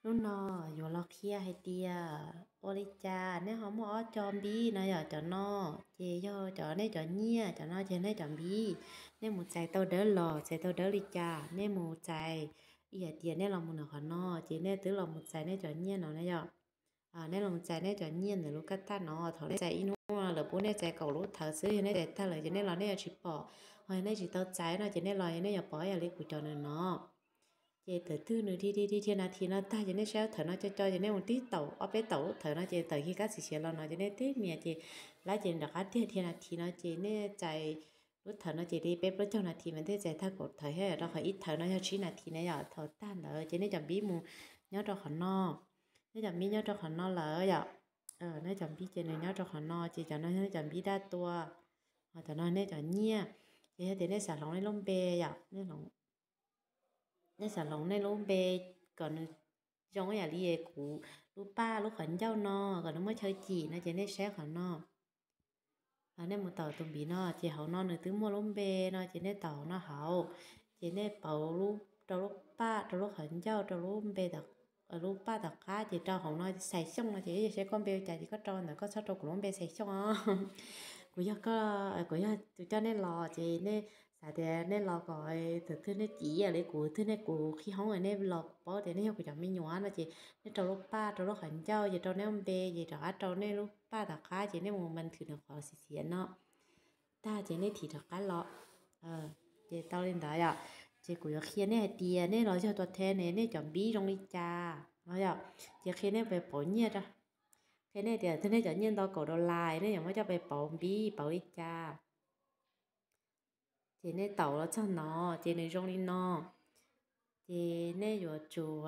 Hnub no yuav los qhia hais tias ua li cas nej ho muaj ob co npib no yom. Cov no ces yog cov nej cov nyiaj, cov no ces nej cov npib. Nej mus txais tau dawb los txais tau dawb li cas nej mus txais, ib yam tias nej los mus ntawm qhov no ces nej twb los mus txais nej cov nyiaj no na yom. Nej los mus txais nej cov nyiaj ntawm lub kab taj no, thaum nej txais ib hnub lawv pub nej txais kaum lub thawv xwb, yog nej txais tag lawm ces nej los nej yuav tsis pom, ho yog nej tsis tau txais no ces nej los nej yuav pom ib yam li kuv cov ntawm no. Ces thaum twg nws dhia dhia dhia nas this no tag ces nej saib lub thawv no co co ces nej mus tib taum ob peb taum lub thawv no ces tawm kiag kab xim xiav los no ces nej tib mias ces lawv ces nws rov qab tiag dhia nas this no ces nej txais lub thawv no ces li peb plaub caug nas this mas thiaj txais tag kaum thawv thiab, rau qhov ib thawv no yog tsib nas this na yom. Thaum tag ntawd ces nej cov npib mus nyob rau qhov no, nej cov npib nyob rau qhov no lawm yom. Nej cov npib ces nws nyob rau qhov no ces cov no yog nej cov npib dab tua, ho cov no nej cov nyiaj. Ces yog tias nej xav hloov nej lub npe yom, nej xav hloov nej lub npe kom nws zoo ib yam li kuv lub paj lub qhov ncauj no kom nws muaj chaw cim no ces nej saib qhov no. Nej mus taum tus npib no ces hauv no nws twb muaj lub npe no ces nej taum no hauv, ces nej pauv rau lub paj rau lub qhov ncauj rau lub npe, lub paj tom qab ces rau hauv no Xais Xyooj no ces yog saib koj npe ua cas ces koj rau ntawd, koj txhob rau kuv lub npe Xais Xyooj os. Kuv yog koj, kuv yog tus coj nej los ces nej xav tias nej los kom thaum twg nej cim ib yam li kuv, twg nej kuv qhib hoob nej los paub tias nej yog kuv cov me nyuam no ces nej rau lub paj rau lub qhov ncauj ces rau nej lub npe ces rov qab rau nej lub paj tom qab ces nej mus npas thwm nws qhov xim xiav no tag ces nej thim rov qab los. Ces tau li ntawd yom. Ces kuv yuav qhia nej hais tias nej los yog tuam thej ne nej cov npib zoo li cas no yom. Ces qhia nej pes pauv nyiaj rau, qhia nej tias thaum nej cov nyiaj ntau kaum dollar nej yuav muab coj pes pauv npib pauv li cas. Ces nej taum los txog no ces nws zoo li no. Ces nej yuav tsum,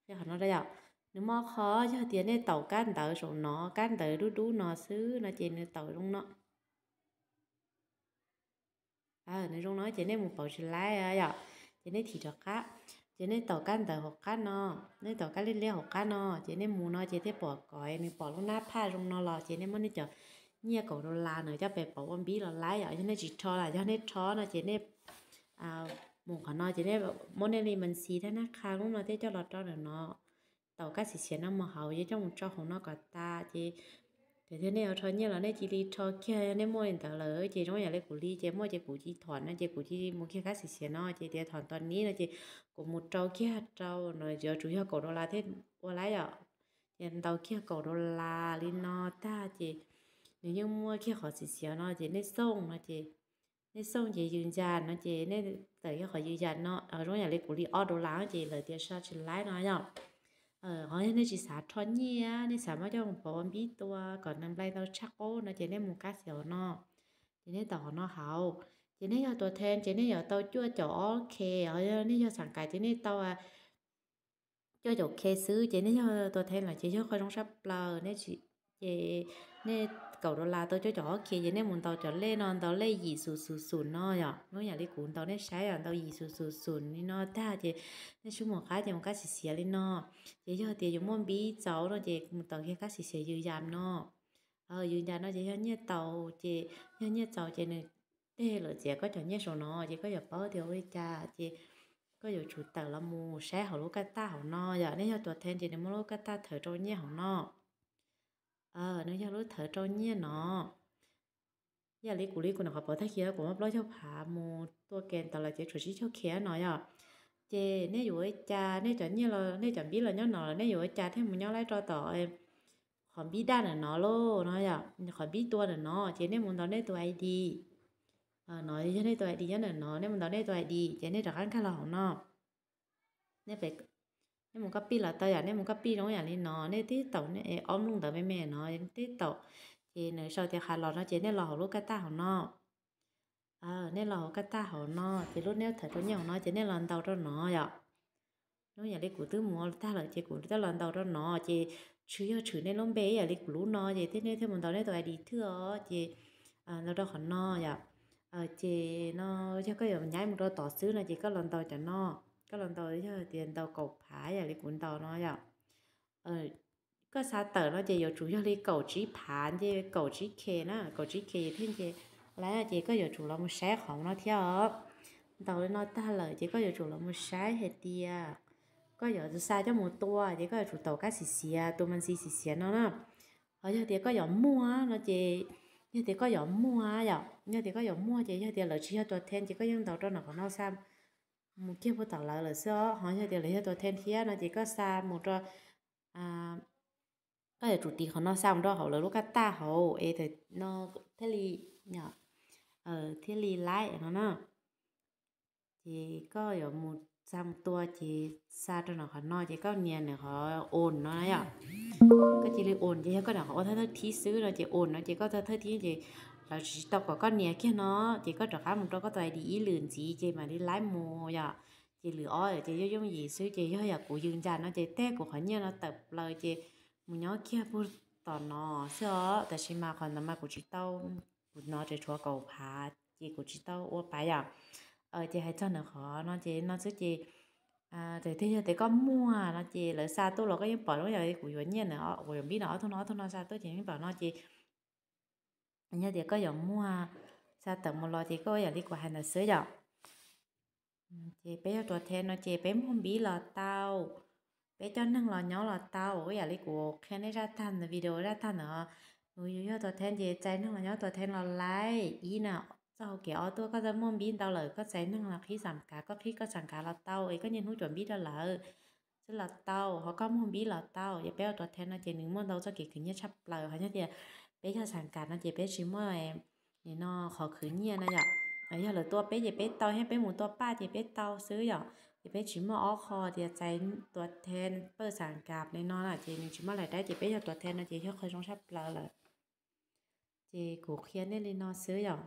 qhov no yom, nws muaj qhov yog tias nej taum kab ntawv saum no, kab ntawv dub dub no xwb no ces nws taum zoo no. Nws zoo no ces nej mus pauv tsis laib yom. Ces nej thim rov qab, ces nej taum kab ntawv hauv qab no, nej taum kab liab liab hauv qab no ces nej mus no ces thiaj pom kom nws pom lub nab phaj zoo no los ces nej muab nej cov nyiaj kaum dollar no coj pes pauv ua npib los laib yom. Yog nej tsis rho los yog nej rho no ces nej mus qhov no ces nej muab nej li mas xis thab nab qha lub no thiab coj los rau ntawm no. Taum kab xim xiav no mus hauv, yog coj mus tso hauv no kom tas ces, ces thiab nej yuav rho nyiaj los nej cia li rho kiag, yog nej muaj li ntawd lawm ces zoo yam li kuv li ces muaj ces kuv cia li thom no ces kuv cia li mus kiag kab xim xiav no ces tias thom tos nib no ces kuv mus rau kiag rau no yuav tsum yog kaum dollar thiab ua laib yom. Ces ntau kiag kaum dollar li no tag ces nws yeej muaj kiag qhov xim xiav no ces nej xoo no ces, nej xoo ces yws ncas no ces nej tawm kiag qhov yws ncas no zoo yam li kuv li ob dollar ces lawv tias sa tsis laib no yom. Ho yog nej tsis xav rho nyiaj, nej xav muab coj mus pauv ua npib tua kom nws nplai ntau tshaj qub no ces nej mus kab xim hauv no, ces nej taum qhov no hauv, ces nej yog tuam thej ces nej yuav tau cuaj caum ob K, ho yog nej yog xav kav ces nej tau cuaj caum K xwb ces nej yog tuam thej lawm ces yog qhov zoo tshaj plaws. Ces nej kaum dollar tau cuaj caum ob K ces nej mus ntaus cov lej no, ntaus lej yim xus xus xus no yom, zoo yam li kuv ntaus nej saib yom, ntaus yim xus xus xus li no tag ces nej sub mus qab ces mus kab xim xiav li no. Ces yog tias yuav muaj npib txaus no ces mus taus kiag kab xim xiav yws yas no. Yws yas no ces yog nyiaj txaus ces, yog nyiaj txaus ces nws teg lawm txiav koj cov nyiaj saum no ces koj yuav paub tias ua li cas ces koj yuav tsum tawm los mus saib hauv lub kaj taj hauv no yom. Nej yog tuam thej ces nws muaj lub kaj taj thawv rau nyiaj hauv no. Nws yog lub thawv rau nyiaj no. Yam li kuv li kuv nyuam qhuav pauv tag kis kuv muab plaub caug phav mus tua ke ntawd lawm ces tshuav tsib caug K no yom. Ces nej yuav ua li cas, nej cov nyiaj los nej cov npib los nyob no lawm, nej yuav ua li cas thiaj mus nyob laib rau tom qhov npib daj ntawm no lauj no yom, qhov npib tua ntawm no ces nej mus ntaus nej tus I D. No yog nej tus I D nyob ntawm no, nej mus ntaus nej tus I D ces nej rov qab nkag los hauv no. Nej mus copy los tau yom, nej mus copy zoo yam li no, nej tib taum ob nplooj ntawd me me no, tib taum, ces nws sau tias qha los no ces nej los hauv lub kaj taj hauv no. Nej los hauv kaj taj hauv no ces lub neb thawv rau nyiaj hauv no ces nej los ntaus rau no yom. Zoo yam li kuv twb mus tag lawm ces kuv twb los ntaus rau no ces tshwm, yog tshwm nej lub npe ib yam li kuv lub no ces thiaj nej thiaj mus ntaus nej tus I D thwj os ces ntaus rau qhov no yom. Ces no yog koj yuav nyab mus rau tod xwb no ces koj los ntaus cov no, koj los ntaus yog tias ntaus kaum phav yam li kuv ntaus no yom. Koj xav tawm no ces yuav tsum yog li kaum tsib phav nce kaum tsib K na, kaum tsib K thiaj nce lawm ces koj yuav tsum los mus saib qhov no thiab os. Ntaus li no tag lawm ces koj yuav tsum los mus saib hais tias koj yuav xa coj mus tua ces koj yuav tsum tau kab xim xiav, tua ma ntxi xim xiav no na. Ho yog tias koj yuav muag no ces, yog tias koj yuav muag yom, yog tias koj yuav muag ces yog tias lawv tsis yog tua then ces koj yeej ntaus rau nram qhov no xa mus kiag puag tom lawv lawm xwb os. Ho yog tias lawv yog tua then thiab no ces koj xa mus rau, koj yuav tsum tiv qhov no xa mus rau hauv lawv lub kab taj hauv es no thiaj li, thiaj li laib no na. Ces koj yuav mus xa mus tua ces xa rau nram qhov no ces koj nias nws qhov ôn no na yom. Koj cia li ôn ces yog koj nram qhov ua thawj thawj thib xwb no ces ôn no ces koj thawj thib ces lawv tsis tau kom koj nias kiag no ces koj rov qab mus rau koj tus ID ib lwm ntxiv ces mam li laib mus yom. Ces lwm ob ces yooj yooj yim xwb ces yog yam kuv yws ncas no ces tej kuv qhov nyiaj no tawm plaws ces mus nyob kiag puag tom no xwb os. Tab sis mas qhov ntawd mas kuv tsis tau, kuv no tseem tshuav kaum phav ces kuv tsis tau ua pab yom. Ces hais txog nws qhov no ces no xwb ces, twb yog tias koj muag no ces lawv xa tuaj los koj yeej pom zoo yam li kuv yuav nyiaj na, kuv yuav npib no ob tug no, ob tug no xa tuaj ces yeej pom no ces yog tias koj yuav muag xa tawm mus los ces koj ua yam li kuv hais ntawd xwb yom. Ces peb yog tuav then no ces peb muag npib los tau, peb coj neeg los nyob los tau, ua yam li kuv qhia nej zaj tag ntawd, video zaj tag ntawd. Yus yog tuav then ces txais neeg los nyob tuav then los laib ib na. Txoj hauv kev ob tuaj koj txawm muaj npib ntau lawm koj txais neeg los qhib xam kav, koj qhib koj xam kav los tau es koj niaj hnub cuam npib rau lawv xwb los tau, ho koj muag npib los tau. Yog peb ua tuav then no ces nws muaj ntau txoj kev khwv nyiaj tshaj plaws. Ho yog tias peb yog xam kav no ces peb tsis muaj nim no qhov khwv nyiaj no yom. Yog lawv tua peb ces peb tau, thiab peb mus tua paj ces peb tau xwb yom. Ces peb tsis muaj ob qho tias txais tuav then pawj xam kav li no na ces nws tsis muaj lais dab. Ces peb yog tuav then no ces yog qhov zoo tshaj plaws lawm. Ces kuv qhia nej li no xwb yom.